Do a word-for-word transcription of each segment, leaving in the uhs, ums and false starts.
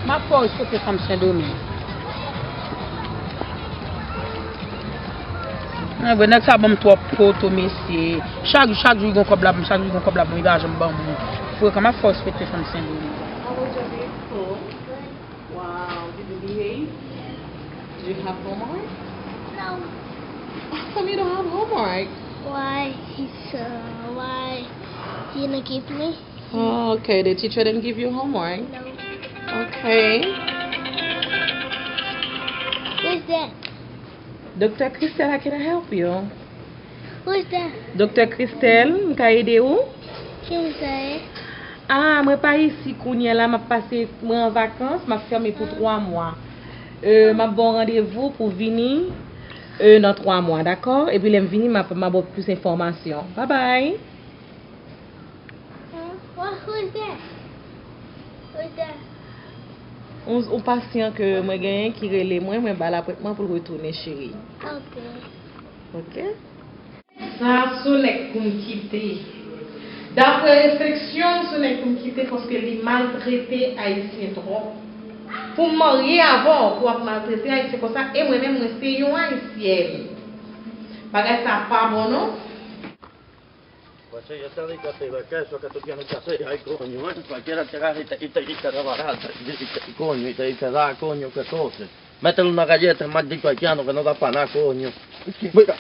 M ap fè w respekte fanm Sendomeng. Anben, nèg sa ban m twòp poto, mesye. Chak, chak jou li gon kòb la ban m, chak jou li gon kòb la ban m, li pa janm ban m. Frekan, m ap fè w respekte fanm Sendomeng. How was your day at school? Wow, did you behave? Did you have homework? No. How come you don't have homework? Why he's uh, why he didn't give me? Oh, okay. The teacher didn't give you homework? No. Okay. Who's that? Doktè Christelle, how can I help you? Who's that? Doktè Christelle, m ka ede ou? Ki moun sa ye? Ah, mwen pa isi kounye a la, m ap pase, mwen an vakans, m ap fèmen pou twa mwa. Euh, m ap ba w randevou pou vini euh, nan twa mwa, dakò? Epi lè m vini, m ap, m ap ba w plis enfòmasyon. Bye bye! Huh? What, who is that? Who is that? Yon, yon pasyan ke mwen genyen ki rele mwen, mwen ba l apwentman pou l retounen, cheri. Ok. Ok? Sa, se yon nèg pou m kite. Daprè refleksyon m, se yon nèg pou m kite paske li maltrete Ayisyen twòp. Pou m marye avè w, pou w ap maltrete Ayisyen konsa, e mwen menm, mwen se yon Ayisyèn. Bagay sa pa bon, non. Pues ellos están ahí, que te va a caer, eso que tú tienes que hacer, ay, coño, eh, cualquiera te agarra y te, y te, y te da barato, y, y te, coño, y te, y te da, coño, qué cosa. Métele una galleta, maldito haitiano, que no da para nada, coño. Mira,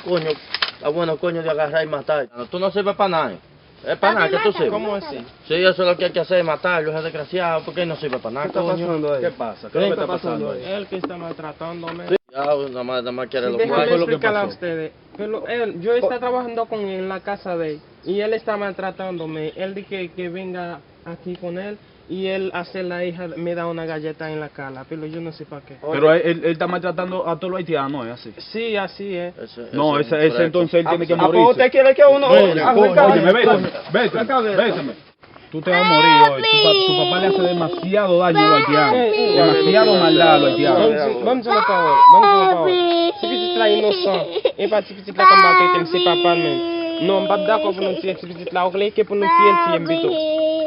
coño, está bueno, coño, de agarrar y matar. Tú no sirves para nada, eh. Es para nada que tú sirves. ¿Cómo así? Sí, eso es lo que hay que hacer, matarlo, ese desgraciado, porque no sirve para nada, coño. ¿Qué está pasando ahí? ¿Qué pasa? ¿Qué es lo que está pasando ahí? Él que está maltratándome. Sí, ya, nada más, nada más quiere lo que... Déjame explicarle a ustedes. Pero él, yo está trabajando con él en la casa de él y él está maltratándome. Él dice que venga aquí con él y él hace la hija, me da una galleta en la cara, pero yo no sé para qué. Pero él, él, él está maltratando a todos los haitianos, es así. Sí, así es. No, ese, ese entonces él tiene que morirse. Apo ou te kere ke ou nan... Óyeme, vete, vete, vete. Tú te vas a morir hoy. Tu, pa- tu papá le hace demasiado daño a los haitianos. Demasiado maldad a los haitianos. Ban m di w yon pawòl. Ban m di w yon pawòl. Ti pitit la inosan. E pa ti pitit la k ap maltrete m, se papa l menm. Non, m p ap dakò pou nou tiye ti pitit la. Oklè ke pou nou tiye l, tiye m pito.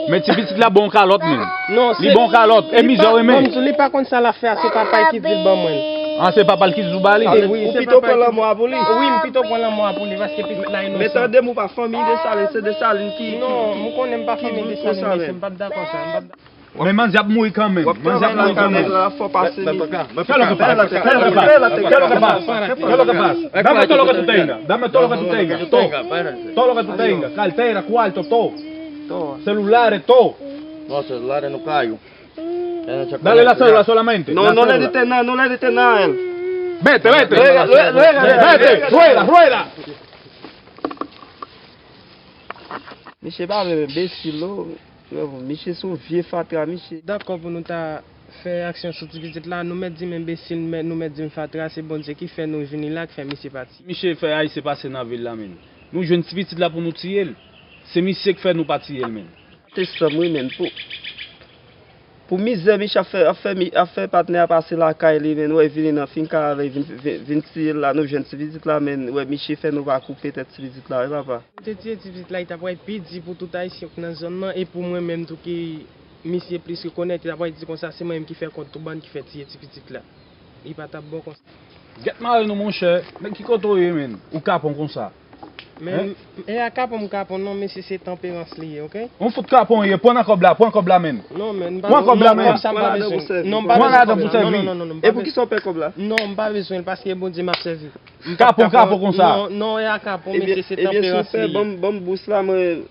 Men ti pitit la bon kalòt menm. Non, li bon kalòt. E mizè w renmen. Ban m di w, li pa konn sa l ap fè a, se papa l ki di l ban mwen l. Ah, se papa l ki di w ba li? Ou pito pran lanmò a pou li? Wi, m pito pran lanmò a pou li, paske pitit la inosan. Men tande m, ou pa fanmi Desalin, se Desalin ki, ki, ki di w konsa menm. Non, m konnen m pa fanmi Desalin, mesye, m p ap dakò sa, m p ap dakò. Men manzè ap mouri kanmenm. Manzè ap mouri kanmenm. Fè lòt pase. Fè lòt pase. Fè lòt pase. Fè lòt pase. Dame todo lo que tú tengas. Dame todo lo que tú tengas. Todo. Todo lo que tú tengas. Cartera, cuarto, todo. Celulares, todo. No, celulares no caigo. Dale la cédula solamente. No, no le diste nada, no le diste nada a él. Vete, vete. Vete, rueda, rueda. Misye pa menm enbesil non. Misye se yon vye fatra, misye. Dakò pou nou ta fè aksyon sou ti pitit la, nou mèt di m enbesil, nou mèt di m fatra, se Bondye ki fè nou vini la, ki fè misye pati. Misye fè Ayisyen pase nan vil la menm. Nou jwenn ti pitit la pou nou tiye l. Se misye k fè nou pa tiye l menm. Te sanm wi menm pou Pou mizè misye ap fè, ap fè, mi- ap fè patnè a pase lakay li, men wè vini nan fin kay avè l, vin, vin, vin tiye l la, nou jwenn ti pitit la, men wè misye fè nou pa koupe tèt ti pitit la, wi papa. Te tiye ti pitit la, li t ap pral pi di pou tout Ayisyen k nan zòn nan, e pou mwen menm tou ki misye plis rekonèt, li t ap pral di konsa, se mwen menm ki fè kont tout bann ki fè tiye ti pitit la. Li pa t ap bon konsa. Gèt mare nou, monchè. Men ki kote w ye, menn? Ou kapon konsa. Men, e a kapon m kapon non, mesye, se tanperans li ye, oke? Ou fout kapon ye, pran nan kòb la, pran kòb la, menn. Non, menn, m pa... Pran kòb la, menn. Kòb sa m pa bezwen. Non, m pa bezwen kòb la. Non, non, non, non, non, m pa bezwen. E poukisa w pè kòb la? Non, m pa bezwen l, paske Bondye m ap sèvi. Kapon, kapon konsa. Non, non, e a kapon, mesye, se tanperans li ye. Ebyen, si w pè, ban m, ban m bous la, mwen,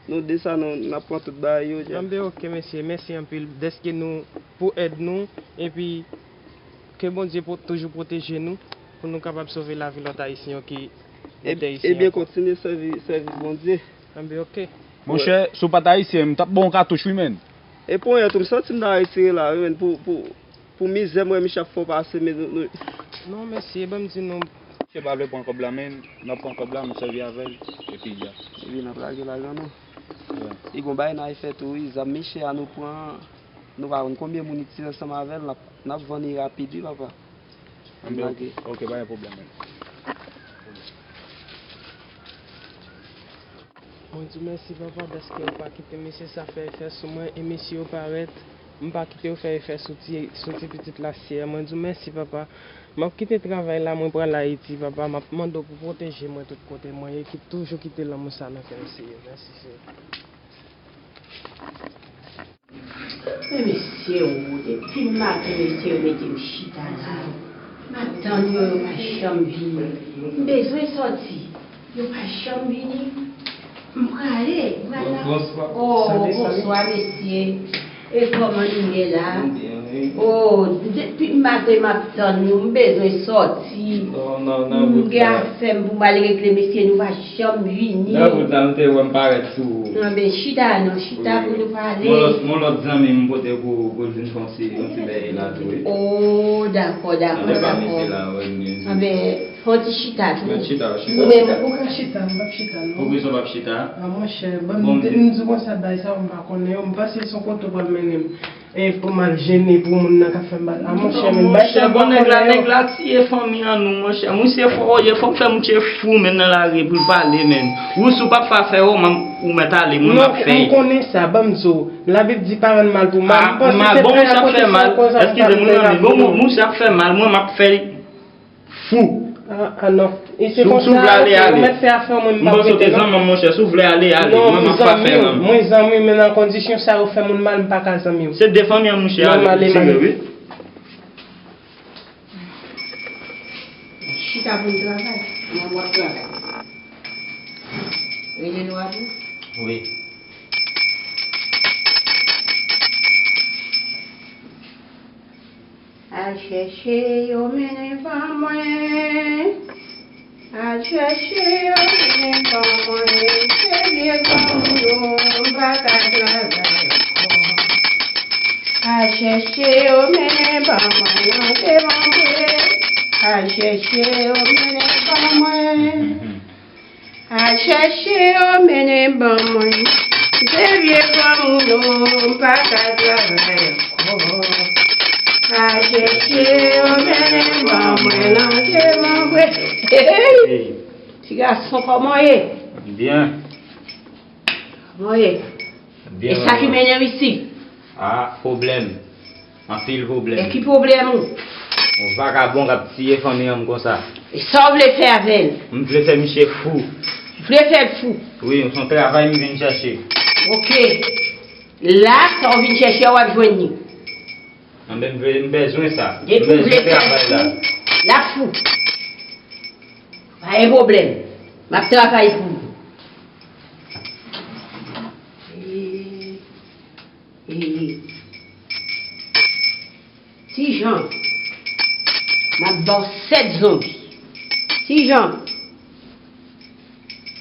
nou de sa, nou, n ap pran tout bagay yo, djè. Anben, oke, mesye, mèsi anpil dèske nou, pou èd nou, epi ke Bondye po-, toujou pwoteje nou, pou nou kapab sove lavi lòt Ayisyen yo ki mete isi ankò. Ebyen, kontinye sèvi, sèvi Bondye. Anben, oke. Monchè, si w pa t Ayisyen, m t ap ba w yon katouch, wi, menn. E ponyèt ou, m santi m ta retire la, wi, menn, pou, pou, pou mizè m wè misye ap fè w pase, men nou, nou... Non, mesye, ban m di nou. Misye pa vle pran kòb la, menn, n ap pran kòb la, nou sèvi avè l, epi ya. Epi n ap lage la, grann, non. Li gon bagay n al fè tou, wi, zam misye a nou pran. Nou pa konn konbyen moun ki ansanm avè l, n ap, n ap vann li rapid, wi, papa. Anben, oke, oke, pa gen pwoblèm, menn. Mwen di w mèsi, papa, dèske w pa kite mesye sa fè efè sou mwen, e mesye yo parèt, M pa kite yo fè efè sou ti, sou ti pitit la, Seyè. Mwen di w mèsi, papa. M ap kite travay la, mwen pral Ayiti, papa. M ap mande w pou pwoteje mwen tout kote mwen ye, ki toujou kite lanmou sa nan kè m, Seyè. Mèsi, Seyè. Men mesye o, depi maten mesye yo mete m chita la. M ap tann yo, yo pa janm vini. M bezwen sòti. Yo pa janm vini. M prale, m prale la. Bonswa. Oh, bonswa, mesye. E kòman nou ye la? M byen, wi. Oh, depi maten m ap tann nou, m bezwen sòti. Non, non, nan wout la. M gen afè m pou m al regle, mesye, nou pa janm vini. Nan wout la, m te wè m parèt sou ou. Anben, chita non, chita pou nou pale. Wi. Mon lòt, mon lòt zanmi m pote pou, pou l vin fè yon ti, yon ti bèy la tou, wi. Oh, dakò, dakò, dakò. Anben, pa mete la, wè, m vin. Anben, fè yon ti chita tou. Mwen chita, chita. Ou menm, ou ka chita, m p ap chita, non. Poukisa w p ap chita? A, monchè, ban m, m di w konsa, bagay sa yo, m pa konnen yo, m panse se yon kote w pral mennen m. E pou m al jennen pou moun nan k ap fè m mal. A, monchè, men bagay sa yo, m pa konnen yo. Nèg la tiye fanmi an nou, monchè. Misye fò, ye fò m fè misye fou, men nan lari pou l pale, men. Ou si w p ap fè, ou mèt ale, mwen m ap fè. Non, m konnen sa, ban m di w. Labib di pa rann mal pou mal. M panse se fè a kote sa w konsa pou sa pou fè mal pou nou. Eskize m, wi, manmi. Bon, misye ap fè mal, mwen m ap fè fou. A, a, non. E se konsa, oke, ou mèt fè afè w, mwen m p ap rete, non. Si w vle ale, ale. Mwen m ap fè afè m. Non, m zanmi w, mwen zanmi w, men nan kondisyon sa yo fè moun mal, m pa ka zanmi w. Se de fanmi an, monchè, ale, m ale, m ale. Wi. Chita pou n travay. Mwen, m ap travay. Rele nou apre. Wi. Al chèche yo mennen ban mwen. Al chèche yo mennen ban mwen. Se vye granmoun yo, m pa ka travay ankò. Al chèche yo mennen ban mwen, non, se bon vre. Al chèche yo mennen ban mwen. Al chèche yo mennen ban mwen. Se vye granmoun yo, m pa ka travay ankò. Al chèche yo mennen ban mwen, non, se bon vre. Hey! Ti gason, kòman w ye? Byen. Kòman w ye? Byen. E sa ki mennen w isit? A, pwoblèm. Anpil pwoblèm. E ki pwoblèm ou? Yon vagabon k ap tiye fanmi an m konsa. E sa w vle fè avè l? M vle fè misye fou. Vle fè l fou? Wi, se yon travay m vin chèche. Oke. La, sa w vin chèche a, w ap jwenn li. Anben, m vle, m bezwen sa. Depi w vle fè l fou, l ap fou. Pa gen pwoblèm. M ap travay pou ou. E, e, Ti Jan, m ap ba w sèt zonbi. Ti Jan.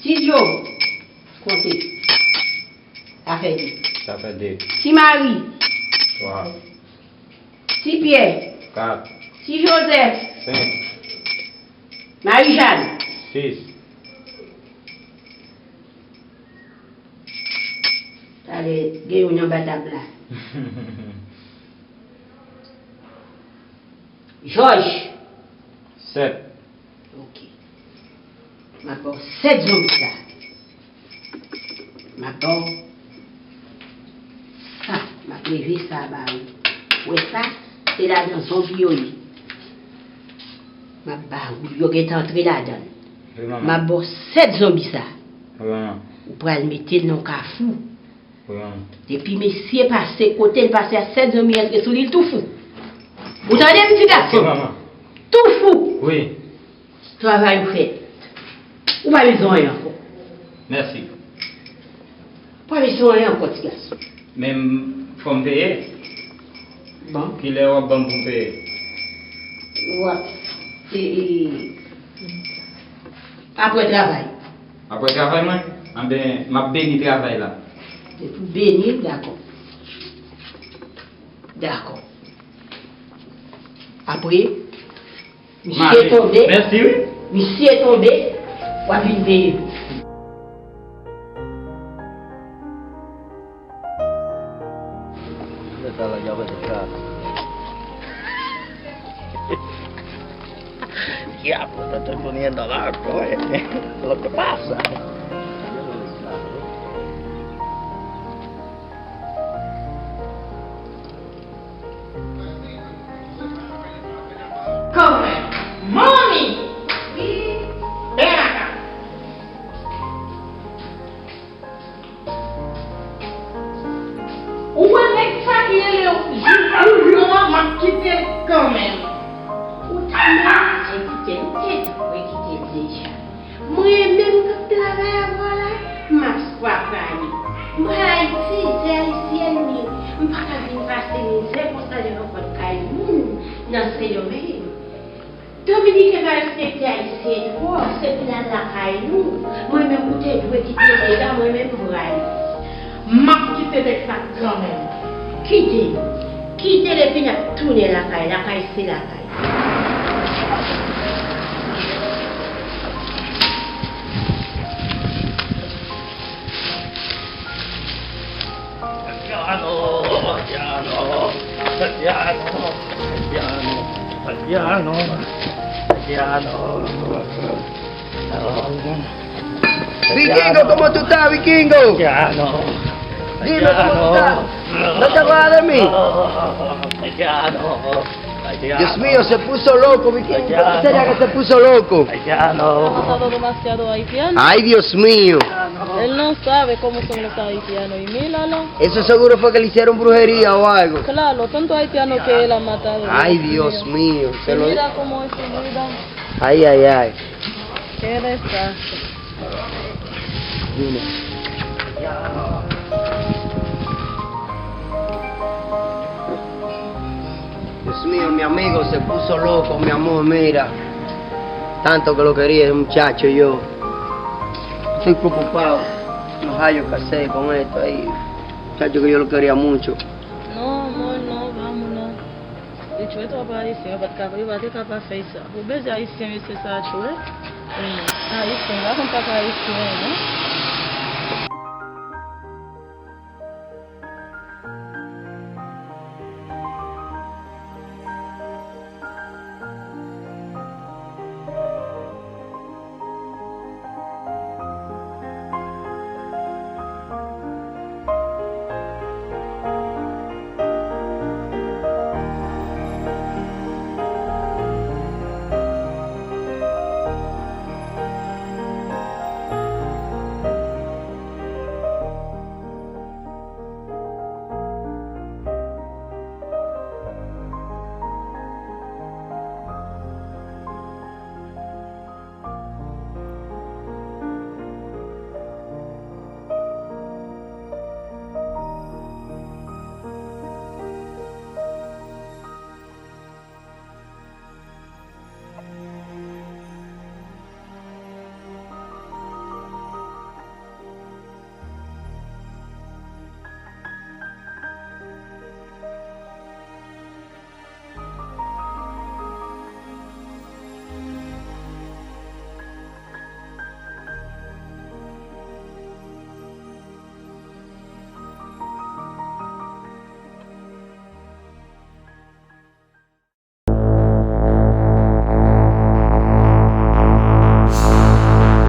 Ti Djo. Konte. Sa fè de. Sa fè de. Ti Mari. Twa. Ti Pyè. Kat. Ti Jozèf. Senk. Mari Jàn. Sis. Talè, gen youn anba tab la. Jòj. Sèt. Oke. M ap ba w sèt zonbi sa. M ap ba w sa. M ap leve sa ba ou. Ou wè sa? Se ladan zonbi yo ye. M ap ba ou. Yo gentan antre ladan l. Wi, manman. M ap ba w sèt zonbi sa. Wi, manman. Ou pral mete l nan kafou. Wi, manman. Depi mesye pase, kote l pase a, sèt zonbi antre sou li, l tou fou. Ou tande m, ti gason? Oke, manman. Tou fou. Wi. Travay ou fèt. Ou pa bezwen anyen ankò. Mèsi. Ou pa bezwen anyen ankò, ti gason. Men m, fò m peye. Bon. Kilè w ap ban m pou m peye? W ap, e, e, apre travay. Apre travay mwen? Anben, m ap beni travay la. Depi w beni l, dakò. Dakò. Apre, misye tonbe. Mèsi, wi. Misye tonbe, w ap vin peye. Diablo, no estoy poniendo loco, eh. Lo que pasa. Se yo menm. Dominiken pa respekte Ayisyen twòp, se pou l al lakay nou. Mwen menm ou te dwe kite Vega, mwen menm m pral. M ap kite nèg sa kanmenm. Kite. Kite l epi n ap tounen lakay. Lakay se lakay. Fabiano, Fabiano, Fabiano, Fabiano, Fabiano, Fabiano. Vikingo, ¿cómo tú estás, Vikingo? Fabiano. Dime, ¿cómo tú estás? ¿No te acuerdas de mí? Fabiano. Dios mío, se puso loco, Vikingo. ¿Qué sería que se puso loco? Haitiano. Ha matado demasiado haitiano. Ay, Dios mío. Él no sabe cómo son los haitianos. Y míralo. Eso seguro fue que le hicieron brujería o algo. Claro, tanto haitiano que él ha matado. Ay, Dios mío. Y mira cómo es su vida. Ay, ay, ay. Qué desastre. Dime. Dios mío, mi amigo se puso loco, mi amor, mira. Tanto que lo quería ese muchacho yo. Estoy preocupado. No hallo qué hacer con esto ahí. Muchacho que yo lo quería mucho. No, amor, no, vámonos. Yo tuve tropa ayisyen, yo pa t ka, yo pa te ka pa fè sa. Pou bezwen ayisyen, mesye sa a tchwe. Ayisyen, m pa konn pa ka ayisyen, non.